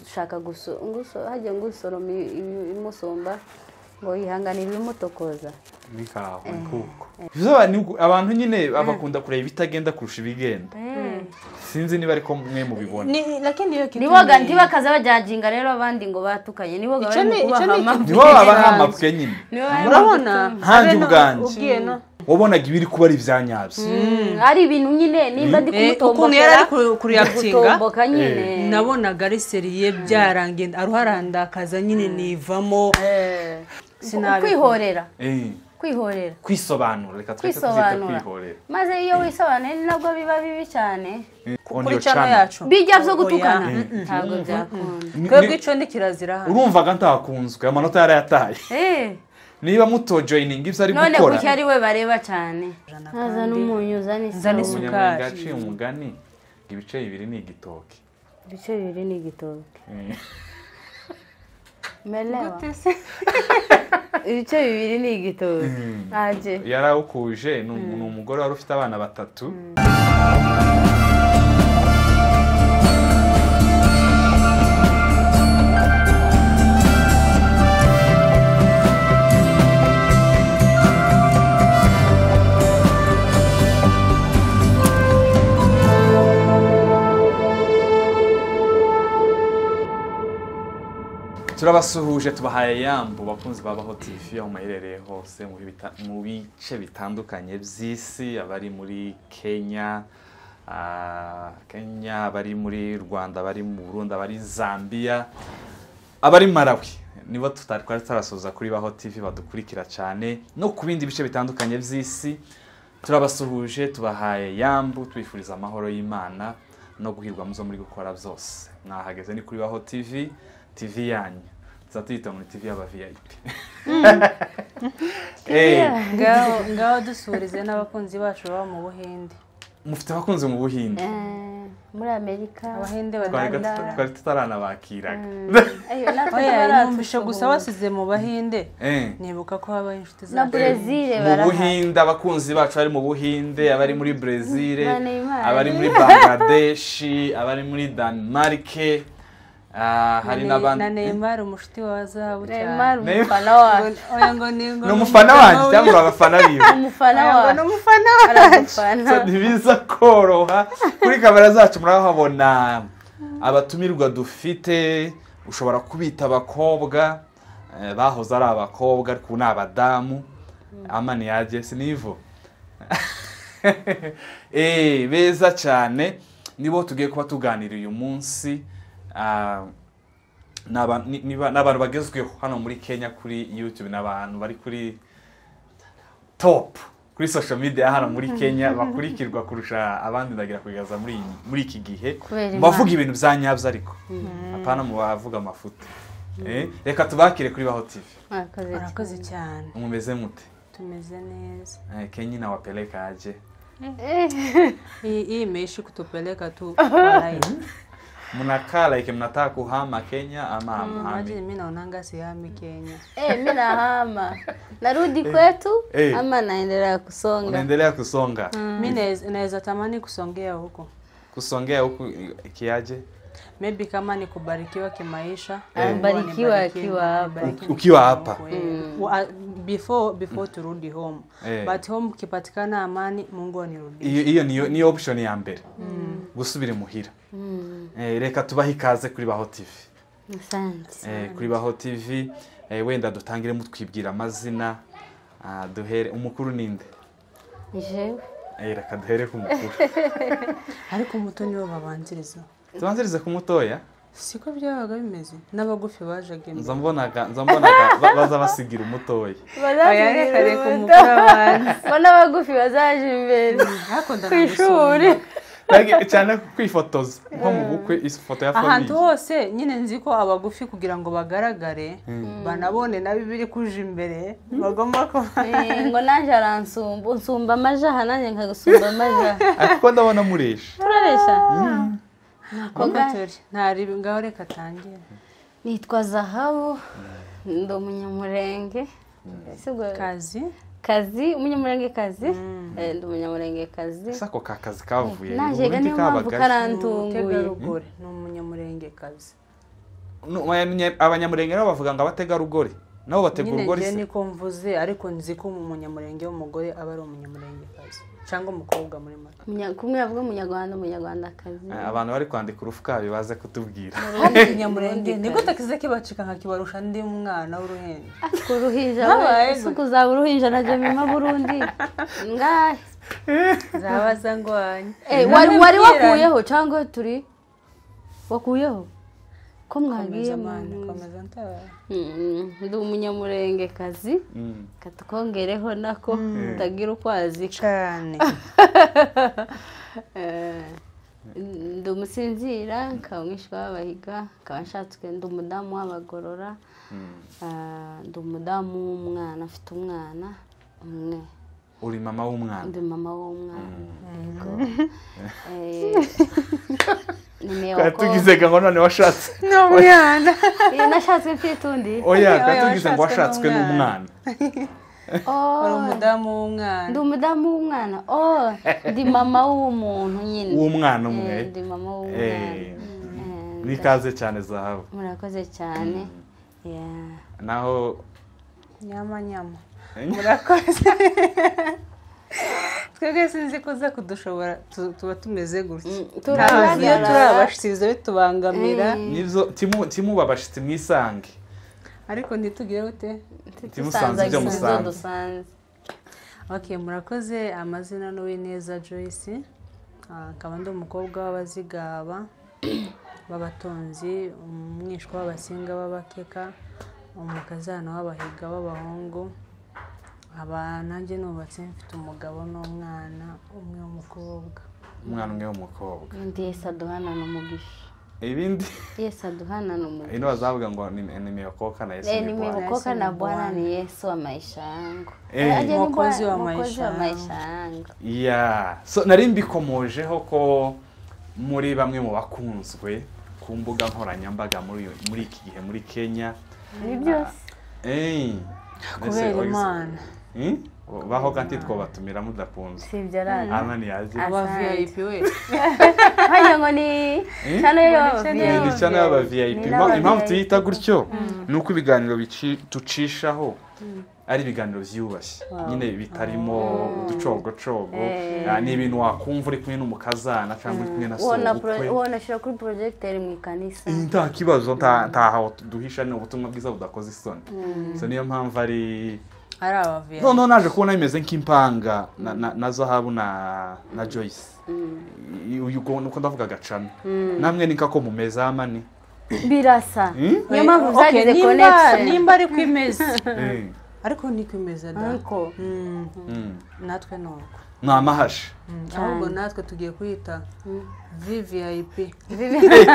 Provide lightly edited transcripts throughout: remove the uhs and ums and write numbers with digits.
Shaka hajya ngusoroma imusumba ngo yihanganire ibimutokoza. Nikaho kuko abantu nyine abakunda kureba ibitagenda kurusha ibigenda. Sinzi niba ariko mwe mubibona. Lakini hiyo kitu niboga ntibakaza bajajinga rero abandi ngo batukanye niboga bari kubahama. Nibo babahama bwe nyine. Urabona hanjye ubwanje wabonaga ibiri kuba ari ibyanyabyo. Ari ibintu nyine nimba ndi kumutomboka ukuntu yari ari kureactinga nabonaga ari seriye byarangiye aruharandakaza nyine nivamo. Kwihorera. Kwihorera. Kwisobanura reka twese tuzita kwihorera. Maze iyo wisobanuye nabwo biba bibi cyane. Kuri channel yacu. Bijya byo gutukana. Ntabwo byakunda. Twebwe ico ndi kirazira hano. Urumvaga ntakunzwe amanota yarayataye. Niba muto joining ibyo ari gukora. None kuki ari we bareba cyane. Nkaza n'umunyu uzana isukari. Gaciye umugani ibice bibiri ni igitoki. Ibice bibiri ni igitoki. Melewa. Ibice bibiri ni igitoki. Aje. Yarawukuje ni umugore wari ufite abana batatu. Turabasuhuje tubahaye yambu bakunzi babaho TV aho muherereye hose mu bice bitandukanye by'isi, abari muri Kenya, abari muri Rwanda, abari mu Burundi, abari Zambia, abari Malawi. Nibo tutari twari tarasoza kuri Baho TV badukurikira cyane no ku bindi bice bitandukanye by'isi. Turabasuhuje tubahaye yambu twifuriza amahoro y'Imana no guhirwa muzo muri gukora byose. Mwahageze ni kuri Baho TV, TV yanyu. Zatuyita muri TV y'aba VIP. Ngaho dusurize n'abakunzi bacu baba mu Buhinde. Mufite abakunzi mu Buhinde? Muri Amerika. Abahinde badanda. Twari tutaranabakiraga. Ayo natwe twaranumvishe gusa basize mu Bahinde. Nibuka ko habaye inshuti zacu. Na Brazil barahari. Mu Buhinde abakunzi bacu bari mu Buhinde, abari muri Brazil, abari muri Bangladesh, abari muri Denmark. Hari n'abandi na Neymar umushuti wa zahabu cyane. Neymar umufana wacu. Oya ngo ni ngo ni umufana wanjye cyangwa abafana biwe. Umufana wacu. Ni umufana wacu. Ntibiza koroha. Kuri kamera zacu murahabona abatumirwa dufite, ushobora kubita abakobwa bahoze ari abakobwa ariko ubu ni abadamu. Amani yaje sinivo. Beza cyane nibo tugiye kuba tuganira uyu munsi. N'abantu bagezweho hano muri Kenya kuri YouTube, n'abantu bari kuri top kuri social media hano muri Kenya bakurikirwa kurusha abandi ndagira kugaza muri iki gihe bavuga ibintu byanyabyo ariko apana mu bavuga amafuti. Reka tubakire kuri Baho TV. Murakoze cyane. Mumeze mute? Tumeze neza. Kenya inawapeleka aje? Hii imeishi kutupeleka tu online. Mnakaa like mnataka kuhama Kenya ama hamhami? Mimi naonanga sihami Kenya. Mimi nahama. Narudi kwetu ama naendelea kusonga. Unaendelea kusonga. Mimi naweza tamani kusongea huko. Kusongea huko kiaje? Maybe kama ni kubarikiwa kimaisha. Kubarikiwa akiwa hapa. Ukiwa hapa. Before turudi home. But home kipatikana amani Mungu anirudishe. Hiyo ni option ya mbere. Gusubira muhira. Reka tubahe ikaze kuri Baho TV. Asante. Kuri Baho TV wenda dutangire mutwibwira amazina, duhere umukuru ninde? Jewe. Reka duhere ku mukuru. Ariko umuto niwe babanziriza. Tubanzirize ku mutoya? Siko byabaga bimeze n'abagufi bajaga imbere. Nza mbonaga baza basigira umutoya. Oya reka umukuru abanze. Bona abagufi bazaje imbere. Ku ishuri. Cyane kwifotoza nko mu bukwe ifoto ya famille. Ahantu hose nyine nzi ko abagufi kugira ngo bagaragare banabone nabi biri kuje imbere bagomba ko ngo nanje aransumba unsumba amajaha nanjye nkagusumba amajaha. Ariko ndabona muresha. Turaresha. Ntari ngaho reka tangire. Nitwa Zahabu ndi umunyamurenge. Kazi umunyamurenge kazi. Ndi umunyamurenge kazi. Sako ka kazi kavuye. Naje niyo mpamvu karantunguye. Umutegarugori ni umunyamurenge kazi. Abanyamurenge nabo bavuga ngo abategarugori nabo bategurugori se. Nyine niko mvuze ariko nzi ko umunyamurenge w'umugore aba ari umunyamurengekazi cyangwa umukobwa muri make. Kumwe avuga umunyarwanda umunyarwandakazi. Abantu bari kwandika urufuka bibaze kutubwira. Umunyamurenge niko takize kibacika nka kibarusha ndi umwana w'uruhinja. Kuruhinja isuku za uruhinja na Jemima Burundi. Ngahe zabaza ngwanye. Wari wakuyeho cyangwa turi wakuyeho? Ko mwagiye ndi umunyamurengekazi katukongereho nako tagira ukwazi cyane. Ndi umusinzira nkaba umwishwa w'abahiga nkaba nshatswe ndi umudamu w'abagorora ndi umudamu w'umwana afite umwana umwe. Uri mama w'umwana? Ndi mama w'umwana. Tugize ngo none washatse n'umwana. Nashatse mfite undi. Oya katugize ngo washatswe n'umwana. Uri umudamu w'umwana. Ndi umudamu w'umwana. Ndi mama w'umuntu nyine. W'umwana umwe. Ndi mama w'umwana. Nikaze cyane Zahabu. Murakoze cyane. Naho nyama nyama. Murakoze. Twebwe sinzi ko uza kudushobora tuba tumeze gutya. Iyo turi abashitsi bitubangamira. Nibyo timuba abashitsi mwisange. Ariko ntitugire gute? Timusanze ibyo musanze. Okay, murakoze. Amazina ni Uwineza Joyce. Nkaba ndi umukobwa w'abazigaba b'abatonzi, umwishwa w'abasinga b'abakeka, umukazana w'abahiga b'abahungu. Aba nanjye nubatse mfite umugabo n'umwana umwe w'umukobwa. Umwana umwe w'umukobwa. Ndi Yesu aduhana n'umugisha. Ibindi? Yesu aduhana n'umugisha. Ino bazavuga ngo nimeokoka na Yesu ni Bwana. Nimeokoka na Bwana ni Yesu wa maisha yangu. Mwokozi wa maisha yangu. Yeah. So nari mbikomojeho ko muri bamwe mu bakunzwe ku mbuga nkoranyambaga muri iki gihe muri Kenya. Ni byose. Kubera Imana. Baho kandi twobatumira mudakunze. Sibyo arana. Amani yaje. Aba VIP we. Hajya ngo ni channel y'aba VIP. Ni channel y'aba VIP. Impamvu tuyita gutyo nuko ibiganiro tucishaho ari ibiganiro byiyubashye. Nyine bitarimo uducogocogo. Ni ibintu wakumva uri kumwe n'umukazana cyangwa uri kumwe na sobukwe. Ubona shira kuri projecteur mu ikanisa. Nta kibazo ntaho duhisha ni ubutumwa bwiza budakoze isoni. So niyo mpamvu ari aba VIP. No naje kubona bimeze nk'impanga na Zahabu na Joyce. Uyu nuko ndavuga gacana. Namwe ni kako mumeze amani. Birasa. Niyo mpamvu byagize connection. Nimba ari kwimeze. Ariko ni kwimeza da. Ariko natwe nuko. Namahashe. Ahubwo natwe tugiye kwita VVIP.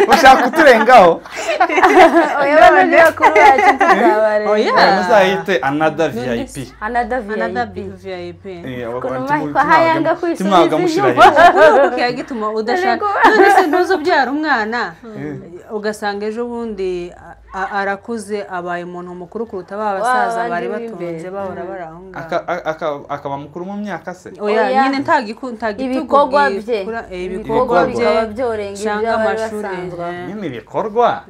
Ushaka kuturengaho? Oya bano kuri wacu tuzabare. Oya muzahite another VIP. Another VIP. Another VIP. Kwa hayanga timwaga mushira hejuru. Gituma udashaka. None se ntuzobyara umwana ugasanga ejo bundi arakuze abaye umuntu mukuru kuruta ba basaza bari batunze bahora barahunga. Akaba mukuru mu myaka se? Oya nyine ntagitugu ibikorwa bye. Ibikorwa bye byorenga ibyo basanzwe. Nyine ibikorwa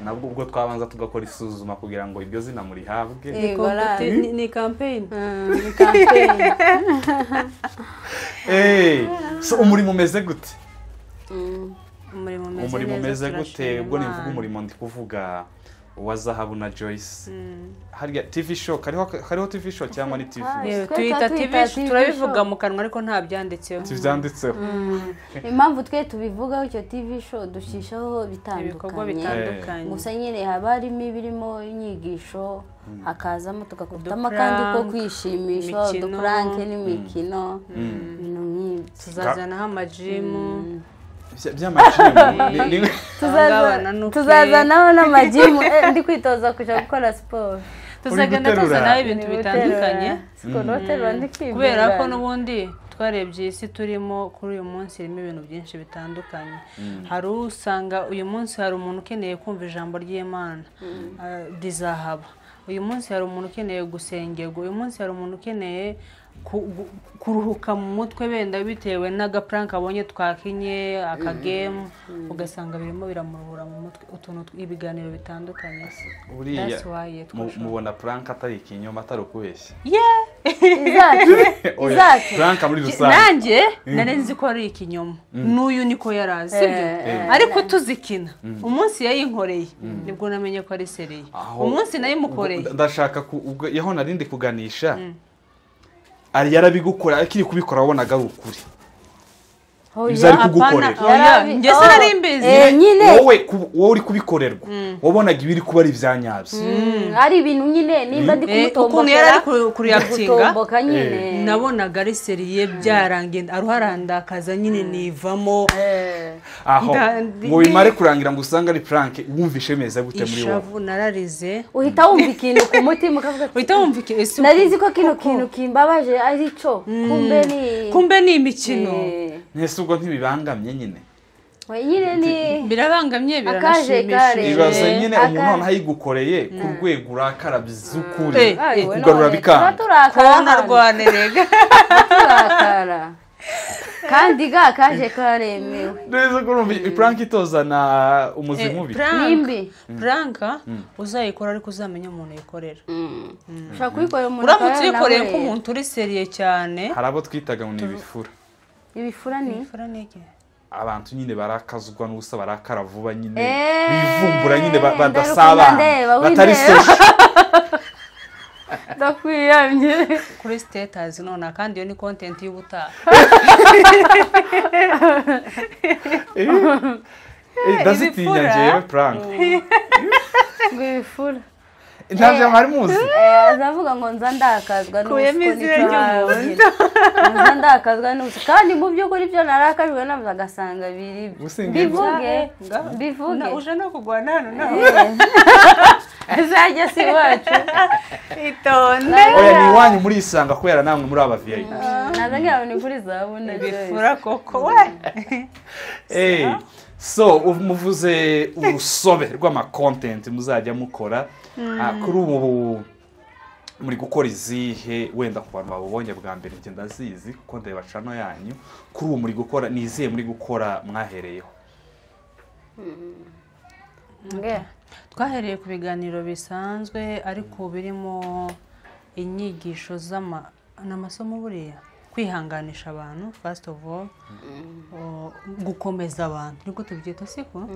nabwo ubwo twabanza tugakora isuzuma kugira ngo iryo zina murihabwe. Ni campaign. Ni campaign. So umurimo umeze gute? Umurimo umeze gute? Ubwo nivuga umurimo ndi kuvuga wa Zahabu na Joyce. Harya TV show kariho TV show cyangwa ni TV? Tuyita TV show turabivuga mu kanwa ariko nta byanditseho. Tuvyanditseho. Impamvu twe tubivugaho icyo TV show dushishaho bitandukanye. Gusa nyine haba harimo ibirimo inyigisho hakazamo tugakutamo kandi ko kwishimisha dukuranke n'imikino ibintu nk'ibyo. Tuzazanaho amajimu. By'amajimu tuzazanaho n'amajimu. Ndi kwitoza kuja gukora siporo. Tuzagenda tuzanaho ibintu bitandukanye kubera ko n'ubundi twarebye isi turimo kuri uyu munsi irimo ibintu byinshi bitandukanye. Hari usanga uyu munsi hari umuntu ukeneye kumva ijambo ry'Imana rizahaba. Uyu munsi hari umuntu ukeneye gusengerwa. Uyu munsi hari umuntu ukeneye kuruhuka mu mutwe benda bitewe n'agaprank abonye twakinye akagame ugasanga birimo biramuruhura mu mutwe utuntu ibiganiro bitandukanye. Buriya mubona prank atari ikinyoma atari ukubeshya. Exactly. Prank muri rusange nanjye nari nzi ko ari ikinyoma n'uyu niko yarazi sibyo ariko tuzikina umunsi yayinkoreye nibwo namenye ko ari seriye umunsi nayimukoreye ndashaka yaho narindi kuganisha ari yarabigukora akiri kubikora wabonaga ari ukuri bizari kugukorera njye sinari mbizi wowe uri kubikorerwa wabonaga ibiri kuba ari ibyanyabyo ari ibintu nyine nimba ndi kumutomboka ukuntu yari ari kuriyakitinga nabonaga ari seriye byarangiye aruharandakaza nyine nivamo aho ngo bimare kurangira ngo usange ari prank wumvishe meza gute muri wowe ishavu nararize uhita wumva ikintu ku mutima ukavuga uhita wumva ikintu narizi ko kino kintu kimbabaje ari cyo kumbe ni imikino nese ubwo ntibibangamye nyine nyine ni birabangamye biranashimishije ibaze nyine umuntu noneho ayigukoreye ku rwego urakara by'ukuri kugarura bikanga kubona rwanerega turakara kandi ga kaje karemewe neza ko urumva prank itozana umuzimu mubi nimbi prank uzayikora ariko uzamenya umuntu yikorera ushaka kuyikorera umuntu uramutse uyikoreye nk'umuntu uri seriye cyane hari abo twitaga ngo ni ibifura ibifura ni iki abantu nyine barakazwa n'ubusa barakara vuba nyine bivumbura nyine badasabana batari social ndakwiyamye kuri status none kandi iyo ni content y'ubutaha ndazitinya njyewe prank ngo ibifura ntabyo mwari muzi azavuga ngo nza ndakazwa nza ndakazwa n'ubusa kandi mu by'ukuri ibyo narakajwe nabyo agasanga biri bivuge bivuge uje no kugwana hano nawe azajya si iwacu itonde oya ni iwanyu murisanga kubera namwe muri aba VIP naza ngira ngo ni kuri zahabu na ibifura koko we so muvuze urusobe rw'ama content muzajya mukora kuri ubu muri gukora izihe wenda ku bantu babubonye bwa mbere njye ndazizi kuko ndeba channel yanyu kuri ubu muri gukora ni izihe muri gukora mwahereyeho twahereye ku biganiro bisanzwe ariko birimo inyigisho n'amasomo buriya kwihanganisha abantu first of all gukomeza abantu niko tubyita siko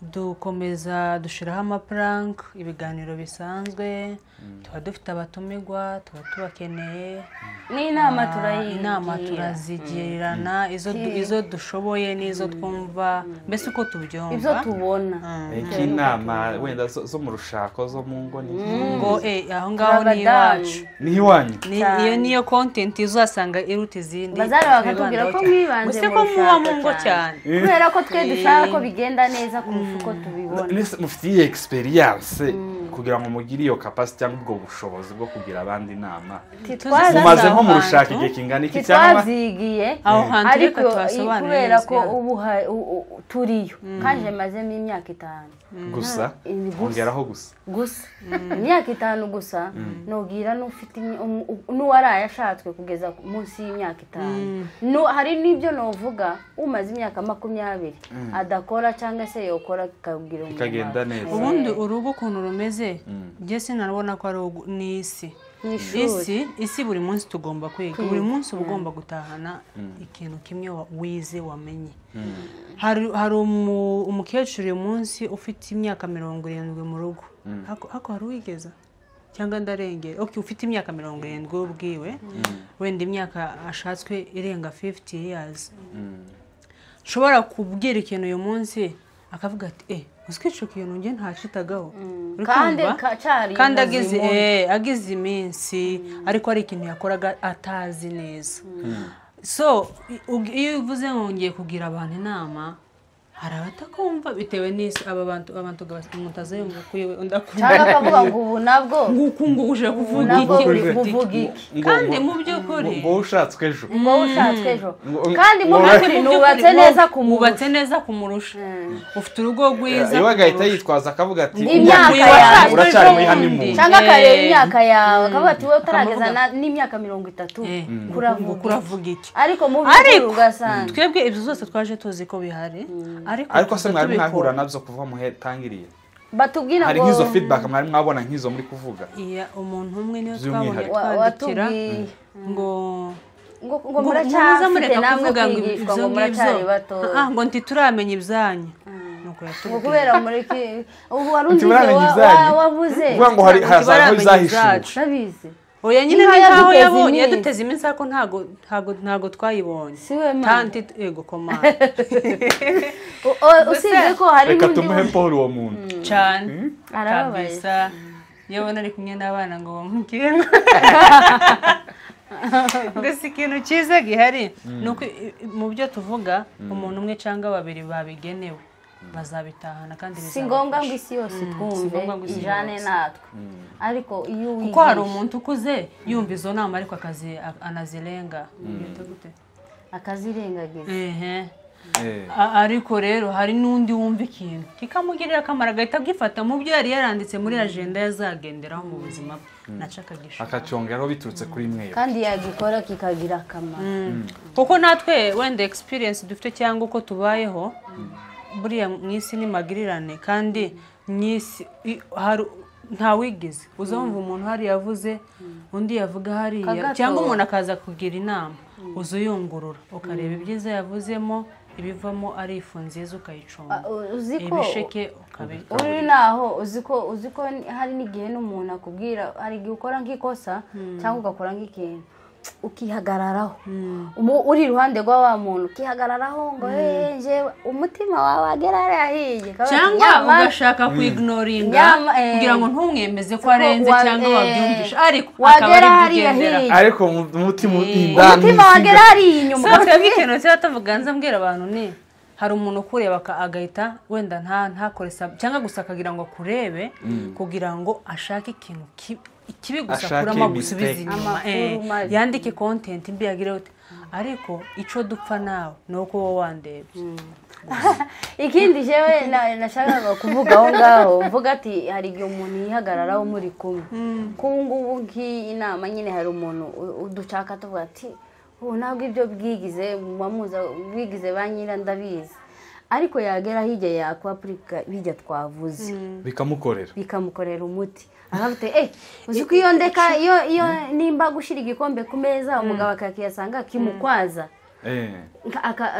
dukomeza dushiraho amaprank ibiganiro bisanzwe tuba dufite abatumirwa tuba tubakeneye n'inama inama turazigirana izo dushoboye n'izo twumva mbese uko tubyumva ibyo tubona inama wenda zo mu rushako zo mu ngo ngo aho ngaho ni iwacu ni iwanyu iyo niyo content uzasanga iruta izindi bazara bakatubwira ko mwibanze mu rushako mu ngo cyane kubera ko twe dushaka ko bigenda neza kurusha uko tubibona mufite iyi experience kugira ngo mugire iyo capacity cyangwa ubwo bushobozi bwo kugira abandi inama mumaze nko mu rushaka igihe kingana iki cyangwa twazigiye ariko kubera ko ubu turiyo kandi mazemo imyaka 5 gusa ongeraho gusa gusa imyaka 5 gusa nubwira n'ufite n'uwaraye ashatswe kugeza munsi y'imyaka 5 hari n'ibyo novuga umaze imyaka 20 adakora cyangwa se yokora kikagira umumaro kikagenda neza ubundi urugo ukuntu rumeze njye sinarubona ko ari n'isi isi buri munsi tugomba kwiga buri munsi uba ugomba gutahana ikintu kimwe wize wamenye hari umukecuru uyu munsi ufite imyaka 70 mu rugo hako hari uwigeza cyangwa ndarengera ufite imyaka 70 ubwiwe wenda imyaka ashatswe irenga 50 years nshobora kubwira ikintu uyu munsi akavuga ati uziko icyo kintu njye ntacitagaho kandi agize iminsi ariko ari ikintu yakoraga atazi neza so iyo uvuze ngo ngiye kugira abantu inama Hari abatakumva bitewe n'isi aba bantu umuntu azayumva kuyobe undi akumva cyangwa akavuga ngo ubu nabwo ngo uje kuvuga iki kandi mu by'ukuri ngo ushatswe ejo kandi mu by'ukuri nubatse neza kumurusha neza kumurusha ufite urugo rwiza iwe agahita yitwaza akavuga ati imyaka yawe uracyari muri honeymoon cyangwa akareba imyaka yawe akavuga ati wowe utarageza n'imyaka 30 kuravuga iki ariko mu by'ukuri ugasanga twebwe ibyo zose twaje tuzi ko bihari ariko se mwari mwahura nabyo kuva muhetangiriye batubwira ngo hari nk'izo feedback mwari mwabona nk'izo muri kuvuga iya umuntu umwe niyo twabonye twandikira ngo ngo muracyafite namwe kwigishwa ngo muracyari bato ngo ntituramenya ibyanyu ngo kubera muri ubu wari undi wavuze uvuga ngo hari hazabaho izahishuwe ndabizi oya nyine ni nkaho yabonye yaduteze iminsi ariko ntago twayibonye tanti ego koma usibye ko hari reka tumuhe Paul uwo muntu cyane arababaye yabona ari kumwe n'abana ngo bamubwire gusa ikintu cyiza gihari ni uko mu byo tuvuga umuntu umwe cyangwa babiri babigenewe bazabitahana kandi si ngombwa ngo isi yose twumve ijane natwe ariko iyo wigisha kuko hari umuntu ukuze yumva izo nama ariko akazi anazirenga akazirengagiza ariko rero hari n'undi wumva ikintu kikamugirira akamaro agahita agifata mu byo yari yaranditse muri ajenda yazagenderaho mu buzima bwe naca akagishaka akacyongeraho biturutse kuri mwe kandi yagikora kikagira akamaro kuko natwe wenda experience dufite cyangwa uko tubayeho buriya mu isi ni magirirane kandi mu isi ntawigize uzumva umuntu hari yavuze undi yavuga hariya cyangwa umuntu akaza kugira inama uzuyungurura ukareba ibyiza yavuzemo ibivamo ari ifu nziza ukayicunga ibisheke ukabikora uri naho uzi ko hari n'igihe n'umuntu akubwira hari igihe ukora nk'ikosa cyangwa ugakora nk'ikintu ukihagararaho uri iruhande rwa wa muntu ukihagararaho ngo njyewe umutima wawe wagera hariya hirya cyangwa ugashaka kwignoringa kugira ngo ntumwemeze ko arenze cyangwa wabyumvishe ariko wagera hariya hirya ariko umutima umutima wagera hariya inyuma so twebwe ikintu kiba tuvuga nza mbwira abantu ni hari umuntu ukureba agahita wenda ntakore cyangwa gusa akagira ngo akurebe kugira ngo ashake ikintu ikibi gusa akuramo gusubiza inyuma yandike content mbi yagire ute ariko ico dupfa nawe ni uko wowe wandebye ikindi jewe nashakaga kuvuga aho ngaho mvuga ati hari igihe umuntu yihagararaho muri kumwe kubu ngubu nk'iyi nama nyine hari umuntu uducaka tuvuga ati ubu ntabwo ibyo bwigize bwigize ba nyira ndabizi ariko yagera hirya yakwapurika bijya twavuze bikamukorera umuti afite uzi ko iyo ndeka iyo nimba gushyira igikombe ku meza umugabo akakiyasanga kimukwaza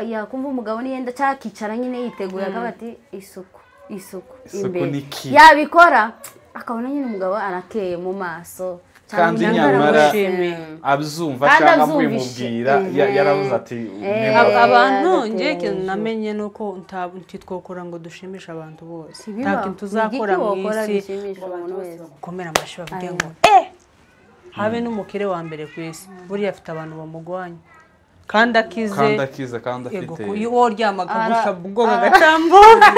yakumva umugabo niyenda cyangwa akicara nyine yiteguye akaba ati isuku isuku imbere yabikora akabona nyine umugabo arakeye mu maso kandi nyamara abyumva cyangwa mubimubwira yarabuze ati abantu ngiye namenye nuko ntitwokora ngo dushimishe abantu bose nta kintu tuzakora mu isi ngo abantu bose bagukomere amashyi bavuge ngo habe n'umukire wa mbere ku isi buriya afite abantu bamugwanya kandi akize kandi akize kandi afite iyo uryama akagusha ubwonko agatambuka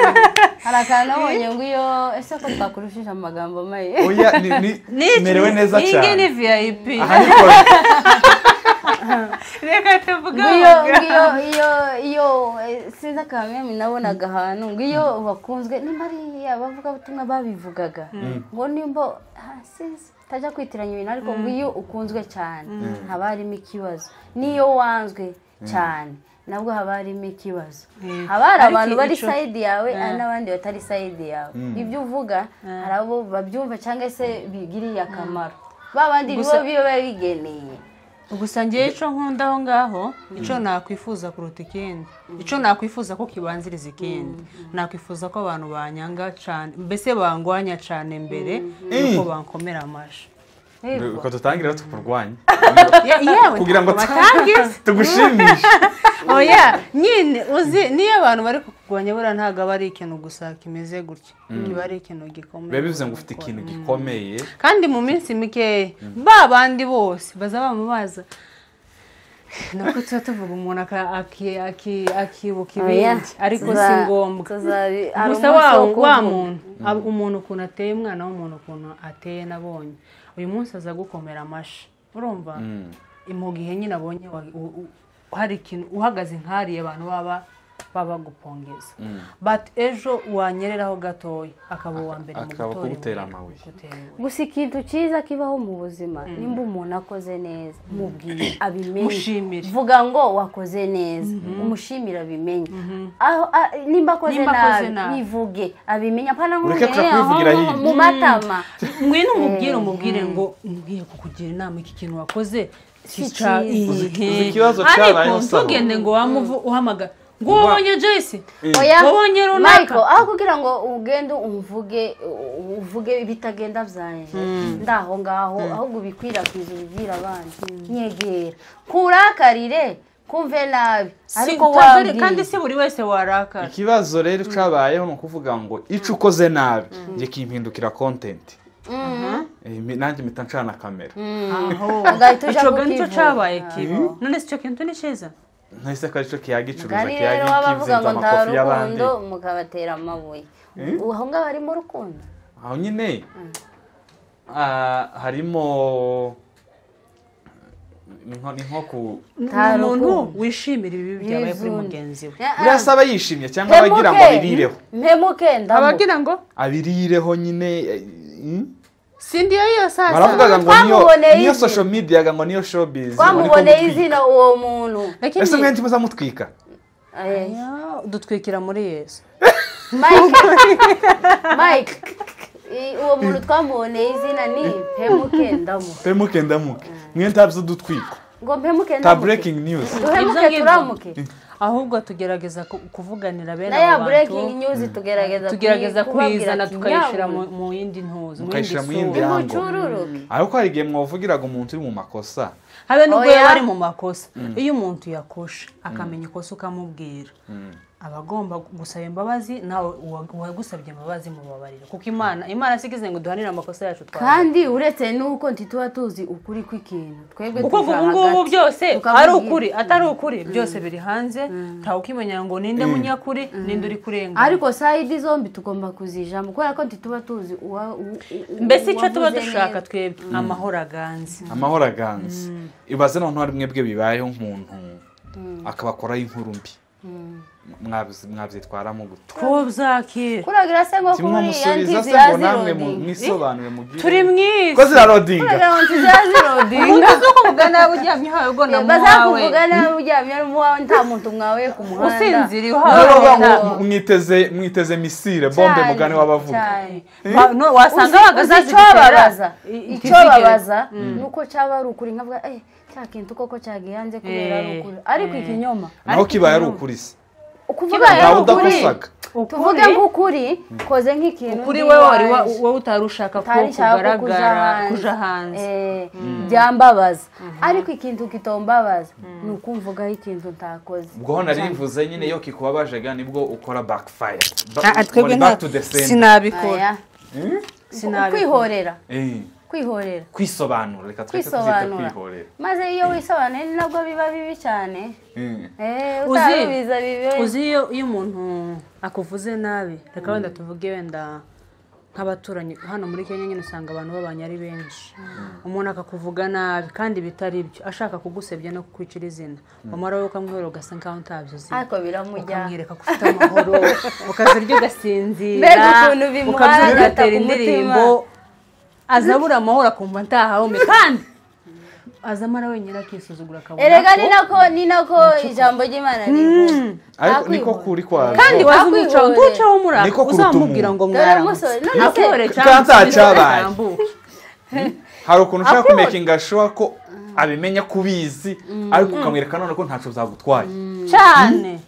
hari akantu nabonye ngo iyo ese ko twakurushije amagambo maye oya ni merewe neza cyane iyi ni VIP reka tuvuge iyo sinzi akamenya nabonaga ahantu ngo iyo bakunzwe nimba ari abavugabutumwa babivugaga ngo nimba sinzi utajya kwitiranya ibintu ariko ngo iyo ukunzwe cyane haba harimo ikibazo n'iyo wanzwe cyane nabwo haba harimo ikibazo haba hari abantu bari sayidi yawe hari n'abandi batari sayidi yawe ibyo uvuga hari abo babyumva cyangwa se bigiriye akamaro ba bandi nibo biba bigeneye gusa ngewe icyo nkunda aho ngaho icyo nakwifuza kuruta ikindi icyo nakwifuza ko kibanziriza ikindi nakwifuza ko abantu banyanga cyane mbese bangwanya cyane mbere yuko bankomera amashyi uko dutangira tukurwanya yewe kugira ngo tugushimishe oya nyine uzi niyo abantu bari kukurwanya buriya ntabwo aba ari ikintu gusa kimeze gutya kiba ari ikintu gikomeye biba bivuze ngo ufite ikintu gikomeye kandi mu minsi mikeya ba bandi bose baza bamubaza Nuko tuba tuvuga umuntu akibuka ibindi ariko si ngombwa. Gusa wa muntu umuntu ukuntu ateye, umwana w'umuntu ukuntu ateye nabonye uyu munsi aza gukomera amashi, urumva mu gihe nyine abonye hari ikintu uhagaze nk'hariya abantu baba gupongeza, but ejo wanyereraho gatoya akaba uwa mbere mu gutera amabuye. Gusa ikintu cyiza kibaho mu buzima, nimba umuntu akoze neza mubwire abimenye, vuga ngo wakoze neza, umushimira abimenye. Aho nimba akoze nabi bivuge abimenye, apana ngo mu matama. Ngwino umubwire ngo ngiye kukugira inama iki kintu wakoze ikibazo cyabayeho, ntugende ngo uhamagara ngo wabonye Joyce, wabonye runaka. Michael, aho kugira ngo ugende uvuge ibitagenda byanje ndaho ngaho, ahubwo ubikwirakwiza ubibwira abandi, nyegera kurakarire kumve nabi ariko wabwira. Kandi si buri wese warakara. Ikibazo rero cyabayeho ni ukuvuga ngo ico ukoze nabi nge kimpindukira content, nanjye mpita ncana kamera. Aho ico nicyo cyabaye kibi. None si cyo kintu ni cyiza ntese ko aricyo kiyagicuruza kiyagikizinza amakofi y'abandi mukabatera amabuye. Aho ngaho harimo urukundo, aho nyine harimo ni nko ku umuntu wishimira ibibi byabaye kuri mugenzi we. Birasaba yishimye cyangwa abagira ngo abirireho, mpemuke ndamu abagira ngo abirireho nyine. Sindiyo iyo sasa baravugaga ngo niyo social media ngo niyo showbiz, twamuboneye izina uwo muntu. Ese mwe ntimuzamutwika? Dutwikira muri Yesu. Mike, uwo muntu twamuboneye izina ni mpemuke ndamuke. Mpemuke ndamuke mwe ntabyo dutwika ngo mpemuke ndamuke, ta breaking news duhemuke turamuke. Ahubwo tugerageza kuvuganira bene abo bantu, breaking news tugerageza kuyizana tukayishira mu yindi ntuzo, mu yindi sura. Ariko hari igihe mwavugiraga umuntu uri mu makosa, habe nubwo yaba ari mu makosa, iyo umuntu yakoshe akamenya ikosa ukamubwira, abagomba gusaba imbabazi, nawe uwagusabye imbabazi mubabarira, kuko Imana sigize ngo duhanire amakosa yacu twaba. Kandi uretse nuko ntituba tuzi ukuri kw'ikintu twebwe kuko ubu ngubu byose ari ukuri atari ukuri byose biri hanze, ntawe ukimenya ngo ninde munyakuri ninde uri kurenga. Ariko side zombi tugomba kuzijamo kubera ko ntituba tuzi mbese icyo tuba dushaka twebwe amahoro aganze, amahoro aganze. Ibaze noneho hari mwebwe bibayeho nk'umuntu akabakoraho inkuru mbi, mwabyitwaramo gute? Twozakira kuragira se ngo kimwamusubiza se ngo namwe mwisobanure mugire turi mwiza ko zirarodinga, zirarodinga ukavuga nabi uryamye hawe ubwo na muwawe, bazakuvuga nabi uryamye muwawe, nta muntu mwawe ku muhanda usinziriye uhawe, mwiteze misile bombe mugani w'abavuga. No wasanga bagazazibabaza. Icyo babaza nuko cyaba ari ukuri nkavuga cya kintu koko cyagiye hanze kubera ari ukuri, ariko ikinyoma naho kibaye ari ukuri se ukuvuga tuvuge nk'ukuri koze nk'ikintu ukuri wewe wowe utari ushaka ko kugaragara kuja hanze byambabaza, ariko ikintu kitombabaza ni ukumvugaho ikintu ntakoze. Ubwo nari mvuze nyine iyo kikubabaje nibwo ukora backfire, twebwe sinabikora, kwihorera, kwihorera, kwisobanura, reka twese tuzite kwihorera. Maze iyo wisobanuye ni nabwo biba bibi cyane. Utabiza bibi. Uzi iyo umuntu akuvuze nabi, reka wenda tuvuge wenda nk'abaturanyi hano muri Kenya nyine usanga abantu babanye ari benshi, umuntu akakuvuga nabi kandi bitari byo, ashaka kugusebya no kukwicira izina, wamara wowe ukamwihorera ugasa nkaho ntabyo uzi, ariko biramujya, ukamwereka ko ufite amahoro, ukazirya ugasinzira, ukabyina ugatera indirimbo, azabura amahoro akumva ntahahome, kandi azamara wenyine akisuzugura akabona. Erega ni nako ijambo ry'Imana rivuga, ariko niko kuri kwazo, kandi waza umucaho muraka uzamubwira ngo mwaramutse akihore cyangwa cyabaye. Hari ukuntu ushaka kumakinga sure ko abimenya kubizi, ariko ukamwereka none ko ntaco byagutwaye cyane,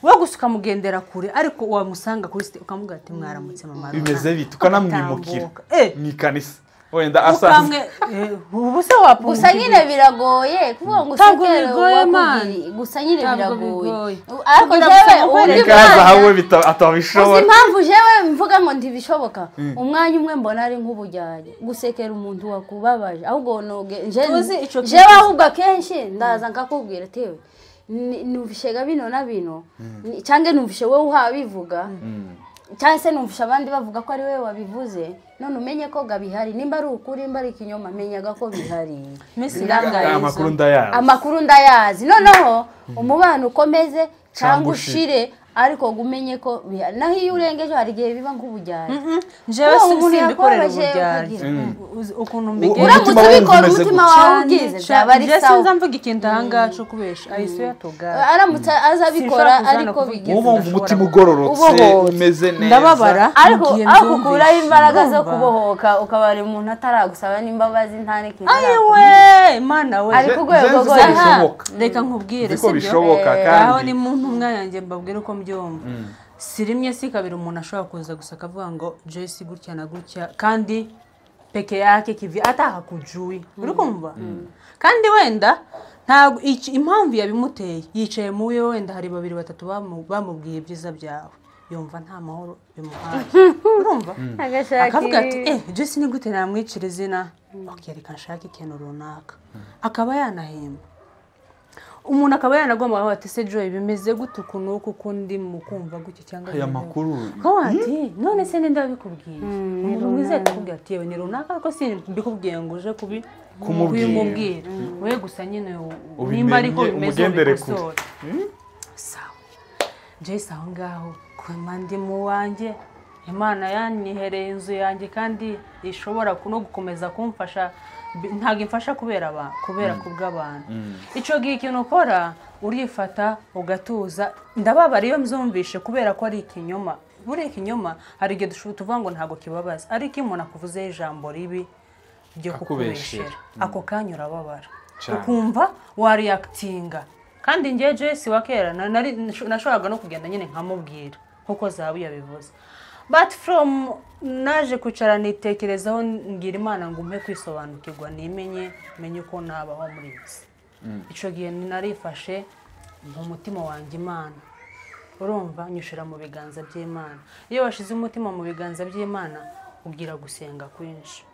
we gusa ukamugendera kure, ariko wamusanga kuri site ukamubwira ati mwaramutse mama bimeze bite, ukanamwimukira mu ikanisa. Wenda asanzwe ubu se wapunga. Gusa nyine biragoye kuvuga ngo usekere wakugiriye, gusa nyine biragoye. Ariko jewe undi mwana atabishobora. Uzi impamvu jewe mvuga ngo ntibishoboka? Umwanya umwe mbona ari nk'ubujyanye gusekera umuntu wakubabaje, ahubwo noge jewe ahubwo akenshi ndaza nkakubwira tewe numvishega bino na bino, cyangwa numvishe wowe uhabivuga, cyangwa se numvishe abandi bavuga ko ari wowe wabivuze, none umenye ko gabihari, nimba ari ukuri nimba ari ikinyoma menyaga ko bihari. Amakuru ndayazi. Noneho umubano ukomeze cyangwa ushire, ariko umenye ko bihari. Naho iyo urengeje hari igihe biba nk'ubujyanye. Njyewe simbikorera ubujyanye. Ukuntu mbigenza uramutse ubikora umutima wawe ugize byaba ari sawa. Sinza mvuga ikintu ahangaha cyo kubesha. I swear to God. Aramutse azabikora ariko bigize. Uba wumva umutima ugororotse umeze neza. Ndababara ariko akukuraho imbaraga zo kubohoka, ukabara umuntu ataragusaba n'imbabazi nta n'ikintu. Ayiwe Mana we. Ari ku rwego rwo reka nkubwire sibyo bishoboka kandi aho ni mu ntumwa yanjye mbabwire uko mbyumva. Si rimwe si kabiri umuntu ashobora kuza gusa akavuga ngo Joyce gutya na gutya kandi peke yake kivi hata hakujui. Uri kumva? Kandi wenda ntabwo impamvu yabimuteye yicaye mu we wenda hari babiri batatu bamubwiye ibyiza byawe, yumva nta mahoro bimuhaye. Urumva? Akavuga ati Joyce ni gute namwicira izina, okay reka nshake ikintu runaka, akaba yanahemba. Umuntu akaba yanagomba aho ati se Joy bimeze gute ukuntu kuko ndi mu kumva gutya cyangwa aya makuru ko ati none se ninde wabikubwiye? Umuntu mwiza yakubwiye ati yewe ni runaka ariko si mbikubwiye ngo uje kubimubwira we gusa nyine nimba ariko bimeze ubikosora. Sawa Joyce aho ngaho kuma ndi mu wanjye, Imana yanyihereye inzu yanjye kandi ishobora no gukomeza kumfasha, ntabwo imfasha kubera kubera kubw'abantu. Icyo gihe ikintu ukora urifata ugatuza. Ndababara iyo mzumvishe kubera ko ari ikinyoma. Buriya ikinyoma hari igihe tuvuga ngo ntabwo kibabaza, ariko iyo umuntu akuvuzeho ijambo ribi ryo kukubeshera ako kanya urababara, ukumva wariyakitinga. Kandi njye Joyce wa kera nashoboraga no kugenda nyine nkamubwira nkuko Zahabu yabivuze. But from naje kwicara nitekerezaho ngira Imana ngo umpe kwisobanukirwa nimenye menye uko nabaho muri iyi si. Icyo gihe narifashe mu mutima wanjye Imana, urumva nyushira mu biganza by'Imana. Iyo washize umutima mu biganza by'Imana ugira gusenga kwinshi.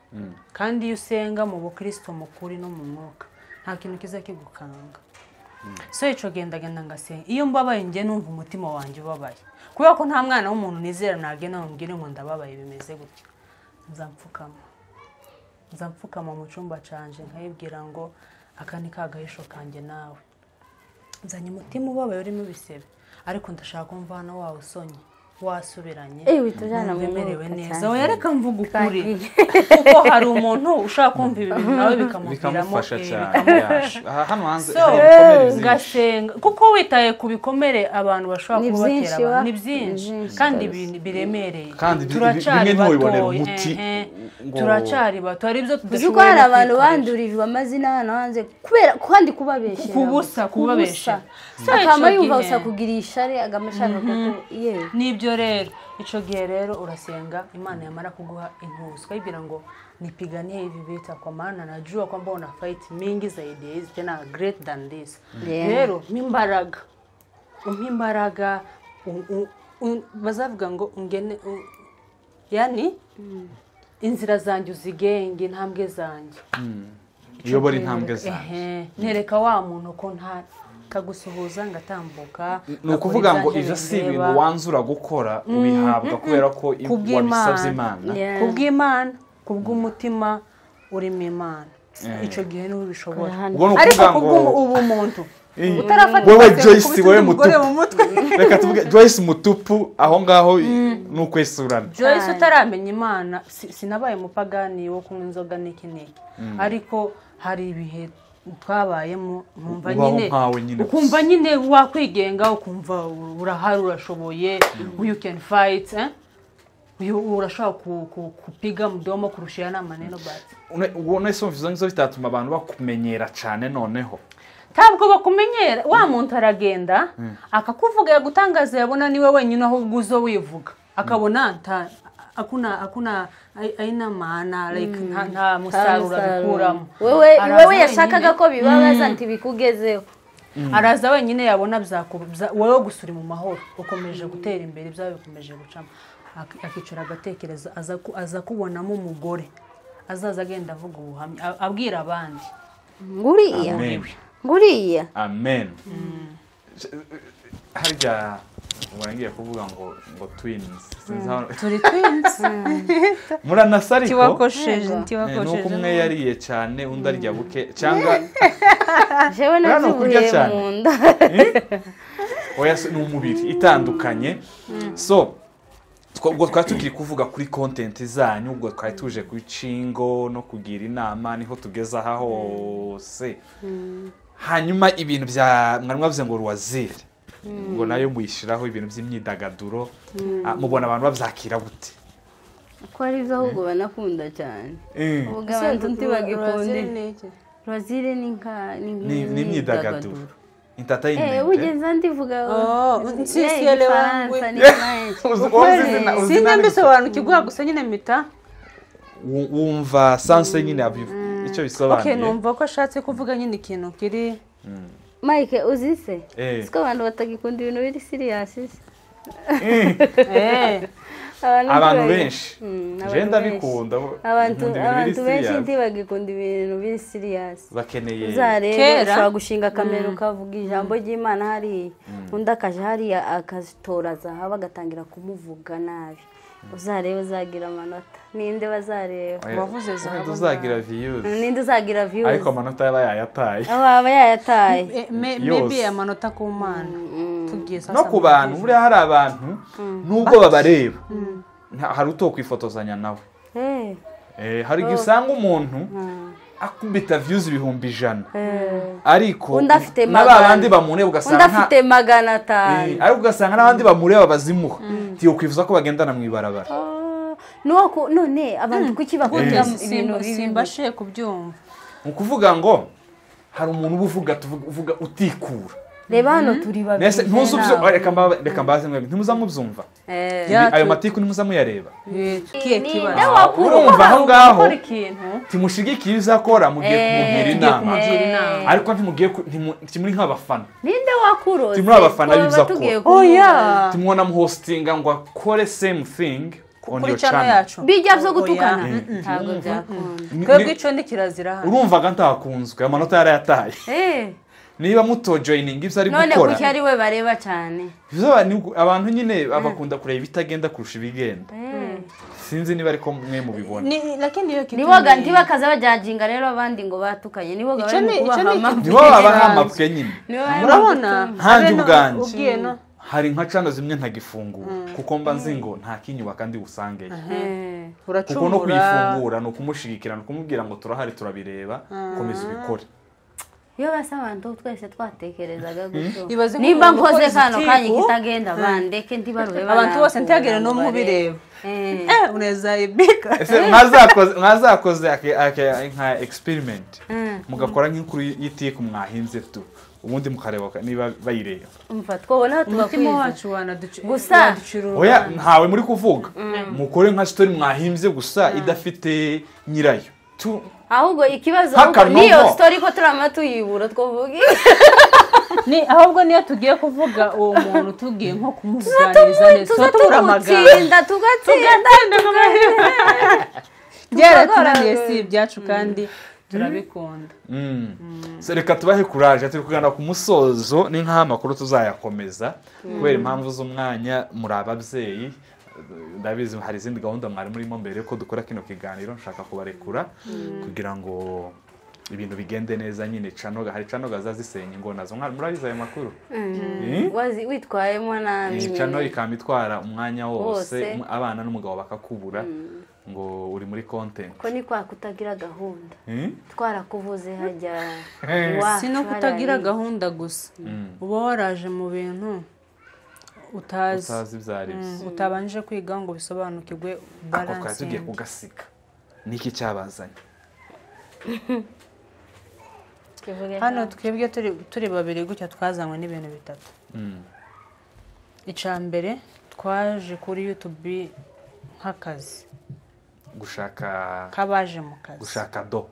Kandi iyo usenga mu bukristo mukuri no mu mwuka nta kintu kiza kigukanga. So icyo gihe ndagenda ngasenga. Iyo mbabaye njye numva umutima wanjye ubabaye, kubera ko nta mwana w'umuntu nizera nagenda mubwire ngo ndababaye bimeze gutya. Nzamfukama mu cyumba canje nkayibwira ngo aka ni kagahisho kanjye nawe, nzanye umutima ubabaye urimo ibisebe, ariko ndashaka kumva hano wawe usonye wasubiranye umerewe neza. Oya reka mvuga ukuri kuko hari umuntu ushaka kumva ibi bintu nawe bikamuviramo cyane. Hano hanze hari ibikomere byinshi ngasenga kuko witaye ku bikomere abantu bashobora kubatera abantu ni byinshi kandi biremereye. Turacyari bato, turacyari bato, hari ibyo tudashobora. Kuko hari abantu bandurijwe amazina hano hanze kubera kandi kubabeshera kubusa kubabeshera, akama yumva gusa kugirisha ari agamashaka kuko yewe nibyo. Rero icyo gihe rero urasenga Imana yamara kuguha intuzo ukayibwira ngo nipiganie hivi vita kwa maana najua kwamba una fight mingi zaidi hizi tena great than this. Rero mimbaraga umpimbaraga bazavuga ngo ungene yani inzira zanjye uzigenge intambwe zanjye uyobora intambwe zanjye nereka wa muntu ko nta kagusuhuza ngatambuka. Ni ukuvuga ngo ivyo si ibintu wanzura gukora ubihabwa kubera ko wabisabye Imana, kubw'Imana, kubw'umutima urimo Imana. Icyo gihe niho ubishobora. Ariko kubw'ubumuntu utarafata wewe Joyce wewe mutupu, reka tuvuge Joyce mutupu aho ngaho ni ukwesurana. Joyce utaramenya Imana, sinabaye umupagani wo kunywa inzoga n'iki n'iki, ariko hari ibihe twabayemo nkumva nyine ukumva nyine wakwigenga, ukumva urahari urashoboye, you can fight urashobora kupiga mdomo kurusha na maneno but ubona iso mvizo ngizo bitatuma abantu bakumenyera cyane. Noneho ntabwo bakumenyera, wa muntu aragenda akakuvuga yagutangaza yabona niwe wenyine ahubwo uzo wivuga akabona Hakuna aina maana like nta musaruro bikuramo. Wewe yashakaga ko bibabaza ntibikugezeho. Araza wenyine yabona wowe gusuri mu mahoro ukomeje gutera imbere byawe bikomeje gucamo akicara agatekereza aza kubonamo umugore azaza agenda avuga ubuhamya abwira abandi nguriya amen. Harya warangiye kuvuga ngo twins turi twins muranasa ariko tiwakosheje nuko umwe yariye cyane undi arya buke cyangwa jewe nabyibuye mu nda oya ni umubiri itandukanye. So ubwo twari tukiri kuvuga kuri content zanyu, ubwo twari tuje ku cingo no kugira inama niho tugeza aha hose. Hanyuma ibintu bya mwari mwavuze ngo Rwazire ngo nayo muyishiraho ibintu by'imyidagaduro, mubona abantu babyakira gute? Ko ari byo ahubwo banakunda cyane. Ubwo abantu ntibagikunde. Rwazire ni nka ni imyidagaduro. Entertainment. Ugeza ndivuga sinzi mbisobanukirwa gusa nyine mpita wumva sanse nyine icyo bisobanuye. Okay, numva ko ashatse kuvuga nyine ikintu kiri Mike uzise siko abantu batagikunda ibintu biri serious. Abantu benshi je ndabikunda abantu benshi ntibagikunda ibintu biri serious bakeneye uzarebe ushobora gushinga kamera ukavuga ijambo ry'Imana hari undi akaje hari akazitora zahabu agatangira kumuvuga nabi uzarebe uzagira amanota ninde bazareba wavuze zahabu uzagira views ninde uzagira views ariko amanota yaba yayataye aba yayataye maybe amanota ku Mana tugiye sasa no ku bantu buriya hari abantu nubwo babareba hari utokwifotozanya nawe hari igihe usanga umuntu akubita views 100,000 ariko n'abandi bamureba ugasanga undi afite 500 ariko ugasanga n'abandi bamureba bazimuha tiyokwifuza ko bagendana mu ibarabara. Nuko none abantu kuki bakunda ibintu simbashe kubyumva ukuvuga ngo hari umuntu ubuvuga uvuga utikura. Reba hano turi babiri ntuzubyo reka mbaze mwebwe ntimuzamubyumva ayo matiku ntimuzamuyareba urumva aho ngaho timushigikiye uzakora mugiye kumugira inama ariko ntimugiye ntimuri nk'abafana ninde wakuroze timuri abafana b'ibyo akora timubona muhostinga ngo akore same thing on your channel bijya byo gutukana ntabwo byakunda twebwe ico ni kirazira hano urumvaga ntakunzwe amanota yarayataye niba muto joining ibyo ari gukora none kuki ari we bareba cyane abantu nyine abakunda kureba ibitagenda kurusha ibigenda sinzi niba ariko mwe mubibona niboga ntibakaza bajajinga rero abandi ngo batukanye niboga bari kubaha nibo babahamapwe nyine urabona nkanjye ubwanjye hari nka cano zimwe ntagifungura kuko mba nzi ngo nta kinyubaka ndi busangeye kuko no kuyifungura ni ukumushigikira ni ukumubwira ngo turahari turabireba komeza ubikore. Iyo basa abantu twese twatekerezaga gutyo nimba nkoze kano kanya kitagenda bandeke ntibaruhe abantu bose ntiyagere no mubireba uneza ibika ese mwazakoze nka experiment mugakora nk'inkuru y'itiku mwahinze tu ubundi mukareba niba bayireba umva twobona umutima wacu gusa oya ntawe muri kuvuga mukore nka story mwahimbye gusa idafite nyirayo ahubwo ikibazo niyo story ko turama tuyibura twovuga ni ahubwo niyo tugiye kuvuga uwo muntu tugiye nko kumuvuganiriza neza tubura amagambo tugatsinda byaratunaniye si ibyacu kandi turabikunda. Reka tubahe courage turi kugana ku musozo ni nk'aho amakuru tuzayakomeza kubera impamvu z'umwanya muri ababyeyi ndabizi hari izindi gahunda mwari murimo mbere ko dukora kino kiganiro nshaka kubarekura kugira ngo ibintu bigende neza nyine canoga hari canoga zazisenya ingo nazo mwari murabizi ayo makuru witwayemo nabi cano ikamitwara umwanya wose abana n'umugabo bakakubura ngo uri muri content ko ni kwa kutagira gahunda twarakuvuze hajya si no kutagira gahunda gusa uba waraje mu bintu utazi ibyari byo utabanje kwiga ngo bisobanukirwe balance ako tugiye kugasiga niki cyabazanye hano twebwe turi babiri gutya twazanywe n'ibintu bitatu. Icya mbere twaje kuri YouTube nk'akazi, gushaka kabaje mu kazi, gushaka do.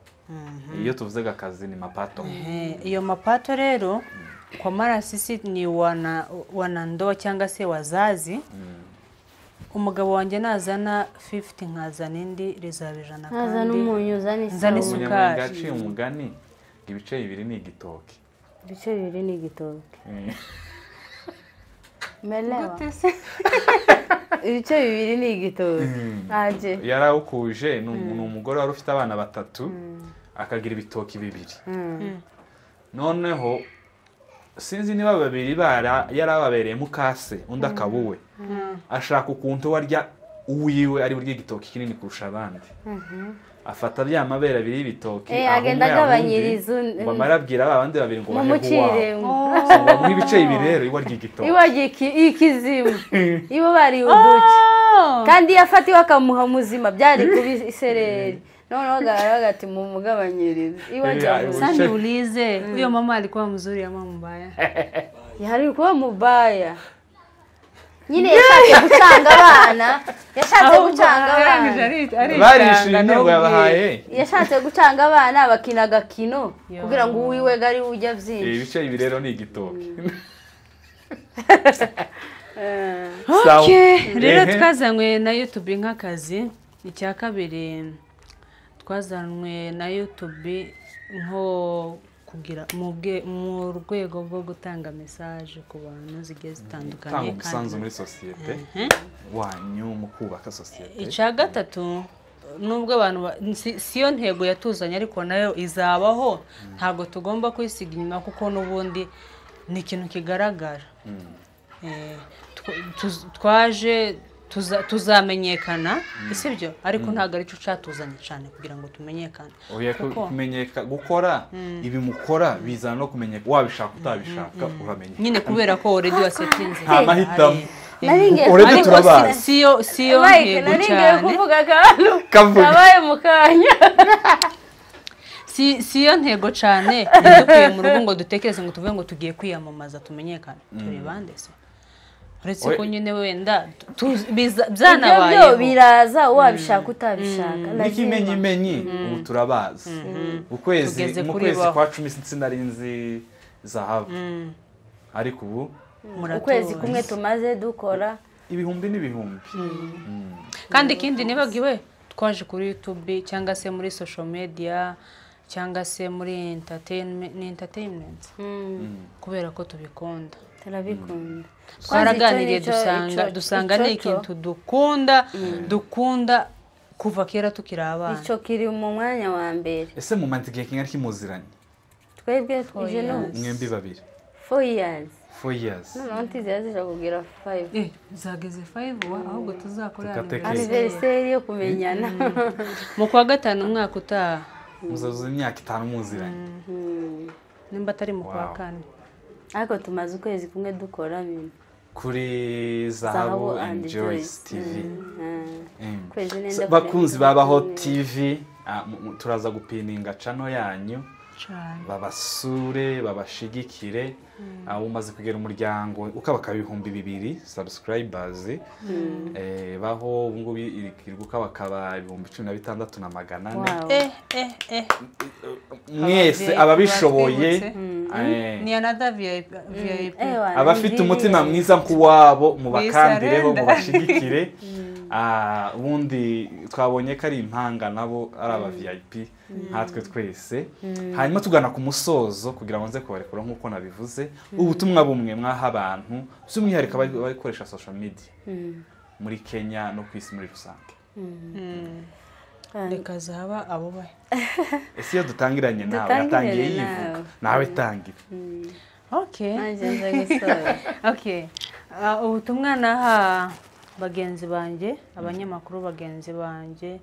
Iyo tuvuze akazi ni mapato. Iyo mapato rero kwa mara sisi ni wanandoa cyangwa se wazazi. Umugabo wanjye nazana 50 nkazana indi rizaba 100, kandi umunyu uzana isukari. Gaciye umugani ibice bibiri ni igitoki. Ibice bibiri ni igitoki. Melewa. Ibice bibiri ni igitoki. Aje. Yarawukuje ni umugore wari ufite abana batatu akagira ibitoki bibiri. Noneho sinzi niba babiri bara yarababereye mukase undi akabuwe. Ashaka ukuntu warya uwiwe ari burya igitoki kinini kurusha abandi. Afata bya mabere abiri y'ibitoki agenda agabanyiriza ngo amarabwira abandi babiri ngo bahe uwabo. Ngo ibice bibiri rero iwa ry'igitoki. Iwa ikizimu. Ibo bari uduce. Kandi yafatiwe akamuha muzima byari kuba isereri. Noneho garaga ati mumugabanyirize. Iwa sasa niulize, huyo mama alikuwa mzuri ama mbaya? Yari kuba mubaya. Nyine yashatse gucanga abana, yashatse gucanga abana. Barishimye ngo yabahaye. Yashatse gucanga abana bakina gakino kugira ngo uwiwe gari ujya byinshi. Ibice ibi rero ni igitoki. Okay, rero twazanywe na YouTube nk'akazi. Icya kabiri twazanywe na YouTube nko kugira mu rwego rwo gutanga message ku bantu zigiye zitandukanye, kandi umusanzu muri societe wanyu mu kubaka societe. Icya gatatu nubwo abantu siyo ntego yatuzanye ariko nayo izabaho, ntago tugomba kwisiga inyuma kuko n'ubundi ni ikintu kigaragara. Twaje tuzamenyekana, sibyo? Ariko ntago aricyo cyatuzanye cyane kugira ngo tumenyekane. Oya, kumenyeka gukora ibi mukora bizana no kumenyeka, wabishaka utabishaka uramenye. Nyine kubera ko already wasetinze. Nta mahitamo. Already turabazi. Siyo ntego cyane. Kuvuga akantu kabaye mukanya. Siyo ntego cyane ntidukuye mu rugo ngo dutekereze ngo tuvuge ngo tugiye kwiyamamaza tumenyekane. Turi bande se? Uretse ko nyine wenda byanabayeho. Ibyo biraza wabishaka utabishaka. N'ikimenyimenyi ubu turabazi. Ukwezi mu kwezi kwa 10 sinari nzi zahabu. Ariko ubu ukwezi kumwe tumaze dukora ibihumbi n'ibihumbi. Kandi ikindi nibagiwe twaje kuri YouTube cyangwa se muri social media cyangwa se muri entertainment kubera ko tubikunda. Turabikunda. Twaraganiriye dusanga ni ikintu dukunda kuva kera tukiri abana. Icyo kiri mu mwanya wa mbere. Ese mu manzi gihe kingana kimuziranye? Twebwe twije no mwembi babiri. 4 years. 4 years. No ntizi kugira 5. Zageze 5 wa ahubwo tuzakora anniversaire yo kumenyana. Mu kwa gatanu umwaka utaha. Muzazuza imyaka 5 muziranye. Nimba atari mu kwa kane. Ariko tumaze ukwezi kumwe dukora bintu kuri Zahabu and Joyce TV. Bakunzi babaho TV, turaza gupininga channel yanyu babasure babashigikire. Umaze kugera umuryango ukabaka 2000 subscribers, baho ubu ngubu iri gukabakaba 16,400. Mwese ababishoboye ni another VIP, abafite umutima mwiza nkuwabo mubakandireho mubashigikire. Ubundi twabonye ko ari impanga nabo ari aba VIP nkatwe twese. Hanyuma tugana ku musozo kugira ngo nze kubarekura nkuko nabivuze, ubutumwa bumwe mwaha abantu by'umwihariko abakoresha social media muri Kenya no ku isi muri rusange. Reka zaba abo bahe. Ese iyo dutangiranye nawe yatangiye yivuga nawe tangira. Okay. Okay. Ubutumwa naha bagenzi banjye, abanyamakuru bagenzi banjye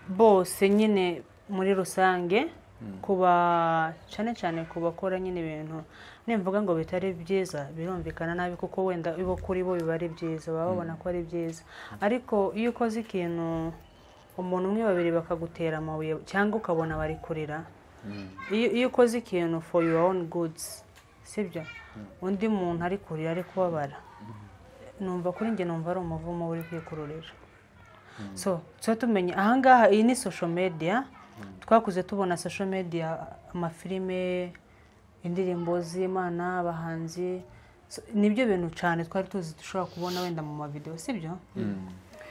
bose nyine muri rusange, kuba cyane cyane kubakora nyine ibintu nimvuga ngo bitari byiza birumvikana nabi kuko wenda ibo kuri bo biba ari byiza, baba babona ko ari byiza, ariko iyo ukoze ikintu umuntu umwe babiri bakagutera amabuye cyangwa ukabona bari kurira, iyo ukoze ikintu for your own goods, sibyo, undi muntu ari kurira ari kubabara, Numva kuri njye numva ari umuvumo uri kwikururira. So tumenye ahangaha iyi ni social media. Twakuze tubona social media, amafilime, indirimbo z'Imana, abahanzi, nibyo bintu cyane twari tuzi dushobora kubona wenda mu mavideo, sibyo?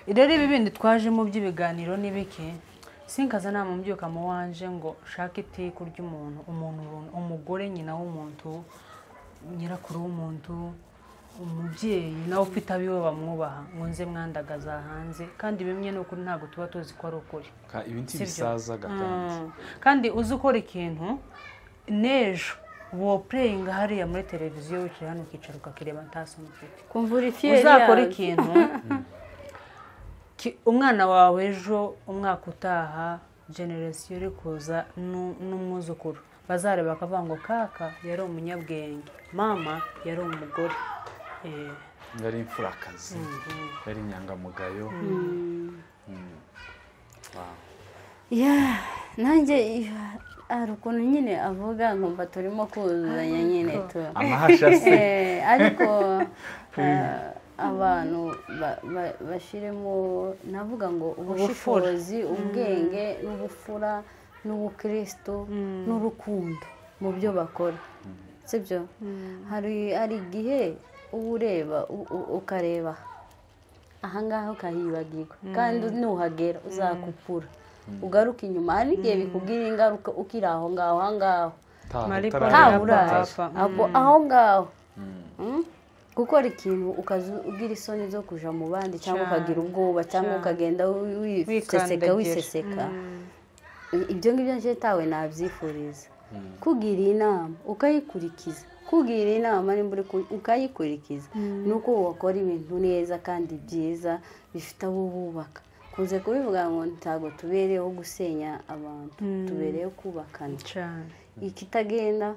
Rero ibi bindi twajemo by'ibiganiro n'ibiki, sinkaza namumbyuka mu wanje ngo shaka itiku ry'umuntu, umuntu umugore nyina w'umuntu, nyirakuru w'umuntu, umubyeyi nawe ufite abiwe bamwubaha, ngo nze mwandagaza hanze. Kandi bimwe ni ukuri ntabwo tuba tuzi ko ari ukuri. Ibintu bisazaga kandi. Kandi uzi ukora ikintu n'ejo wo playing hariya muri televiziyo wicaye hano ukicara ukakireba ntasoni ufite. Uzakora ikintu umwana wawe ejo umwaka utaha generation iri kuza n'umwuzukuru bazareba bakavuga ngo kaka yari umunyabwenge, mama yari umugore, yari imfurakazi, yari inyangamugayo. Nanjye hari ukuntu nyine avuga nkumva turimo kuzuzanya nyine tu amahasha se, ariko abantu bashiremo navuga ngo ubushishozi, ubwenge n'ubufura n'ubukristo n'urukundo mu byo bakora, sibyo? Hari igihe uba ureba ukareba ahangaha ukahibagirwa, kandi nuhagera uzakupura ugaruka inyuma. Hari igihe bikubwira ingaruka ukiri aho ngaho aho ngaho aho ngaho gukora ikintu ukagira isoni zo kuja mu bandi, cyangwa ukagira ubwoba, cyangwa ukagenda wiseseka wiseseka. Ibyo ngibyo nje tawe nabyifuriza. Kugira inama ukayikurikiza, kugira inama nimba ukayikurikiza nuko wakora ibintu neza kandi byiza bifite abo bubaka. Kunze kubivuga ngo ntago tubereyeho gusenya abantu, tubereyeho kubakana. Ikitagenda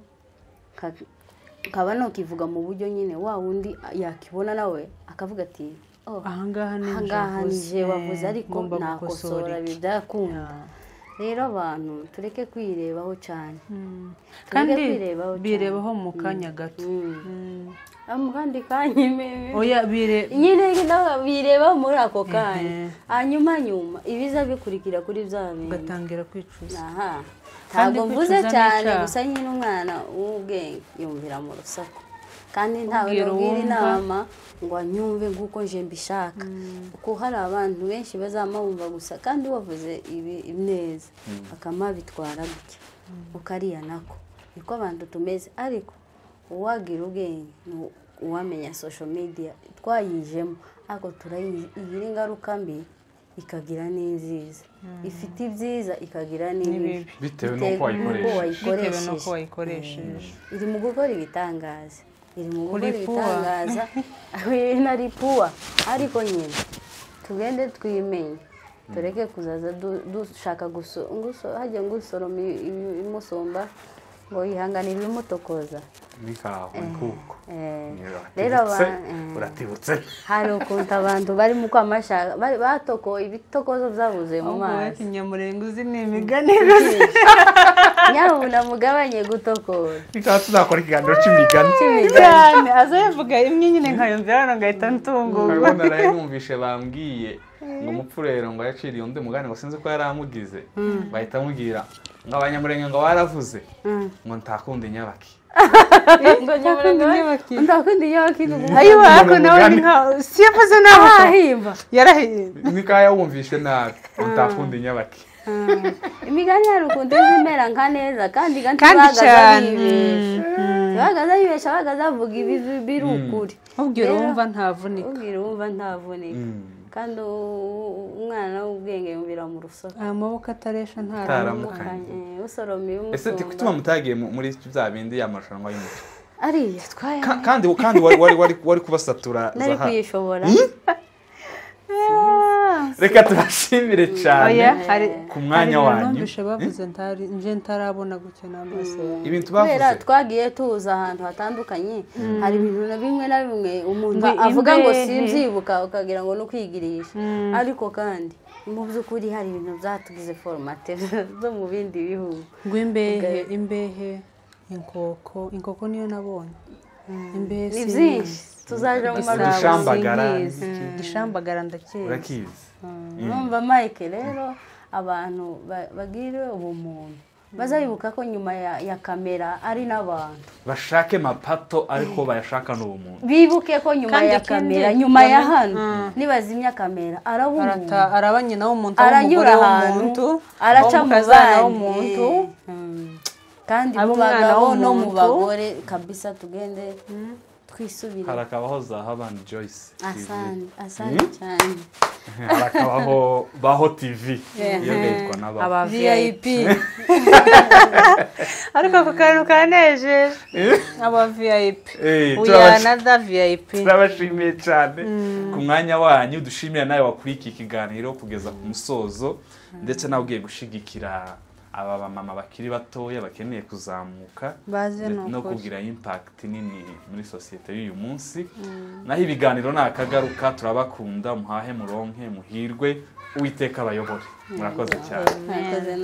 kaba nokivuga mu buryo nyine wa wundi yakibona nawe akavuga ati ahangaha nije wavuze ariko nakosora bidakunda. Rero abantu tureke kwirebaho cyane, kandi birebaho mu kanya gato, kandi kanya oya nyine bireba muri ako kanya, hanyuma nyuma ibiza bikurikira kuri bya bintu ugatangira kwicuza. Ntabwo mvuze cyane gusa nyine umwana w'ubwenge yumvira mu rusaku, kandi ntawe nubwira inama ngo anyumve nk'uko nje mbishaka, kuko hari abantu benshi bazamwumva gusa kandi wavuze ibi neza bakamabitwara gutya ukariya nako niko abantu tumeze. Ariko uwagira ubwenge uwamenya social media twayijemo, ariko turayigira ingaruka mbi ikagira n'inziza, ifite ibyiza ikagira n'ibibi bitewe n'uko wayikoresheje. Iri mu gukora ibitangaza, iri mu gukora ibitangaza nari puwa, ariko nyine tugende twimenye, tureke kuzaza dushaka hajya ngusoroma imusumba ngo yihanganire ibimutokoza. Nikaho kuko rero uratibutse. Hari ukuntu abantu bari mu kwamashaka batokoye ibitokozo byabuze mu mazi. Kinyamurenga uzi ni imigani gusa. Nyabuna mugabanye gutokora. Bikaba tuzakora ikiganiro cy'imigani cyane, azavuga imwe nyine nkayumvira hano ngahita ntungurwa. Hariho naraye numvishe bambwiye ngo umupfurero ngo yaciriye undi mugani ngo sinzi ko yaramugize, bahita amubwira ngo abanyamurenge ngo baravuze ngo ntakunda inyabaki. Ngo nyabaki ndakunda inyabaki. Ayiwa ako nawe ni nka siyavuze nabi ahimba yarahimba nikaya wumvishe nabi ntakunda inyabaki. Imigani hari ukuntu izimera nka neza kandi bagaza bibesha, bagaza bibesha, bagaza bavuga ibi biri ukuri. Ubwira wumva ntavunika, ubwira wumva ntavunika. Kandi umwana w'ubwenge yumvira mu rusaku, amaboko ataresha ntaramukanye. Usoroma imusumba. Ese kutuma mutagiye muri bya bindi y'amarushanwa y'umuco ariya twaye kandi wari kubasatura nari kuyishobora. Reka tubashimire cyane ku mwanya wanyu. Bavuze ntari nje ntarabona gutya n'amaso yanjye. Ibintu bavuze kubera twagiye tuza ahantu hatandukanye, hari ibintu na bimwe na bimwe umuntu avuga ngo simbyibuka ukagira ngo nukwigirisha, ariko kandi mu by'ukuri hari ibintu byatugize formate zo mu bindi bihugu. Ngo imbehe, imbehe, inkoko, inkoko niyo nabonye. Ni byinshi tuzaje mu Igishambagara. Igishambagara ndakizi. Urakizi. Urumva Mike rero abantu bagire ubumuntu bazayibuka ko nyuma ya kamera ari n'abantu bashake mapato ariko bayashaka n'ubumuntu. Bibuke ko nyuma ya kamera nyuma ya hano nibazimya kamera araba umuntu, araba nyina w'umuntu, aranyura ahantu, araca mu bana w'umuntu, kandi mu bagabo no mu bagore kabisa. Tugende twisubire. Harakabaho Zahabu Joyce. Asante cyane. Harakabaho Baho TV iyo yitwa n'aba aba VIP. Ariko ako kantu kanejeje aba VIP. We are another VIP. Turabashimiye cyane ku mwanya wanyu, dushimira nawe wakurikiye ikiganiro kugeza ku musozo, ndetse nawe ugiye gushigikira aba bamama bakiri batoya bakeneye kuzamuka no kugira impact nini muri sosiyete y'uyu munsi. Naho ibiganiro nakagaruka, turabakunda, muhahe muronke muhirwe, Uwiteka abayobore. Murakoze cyane. Murakoze.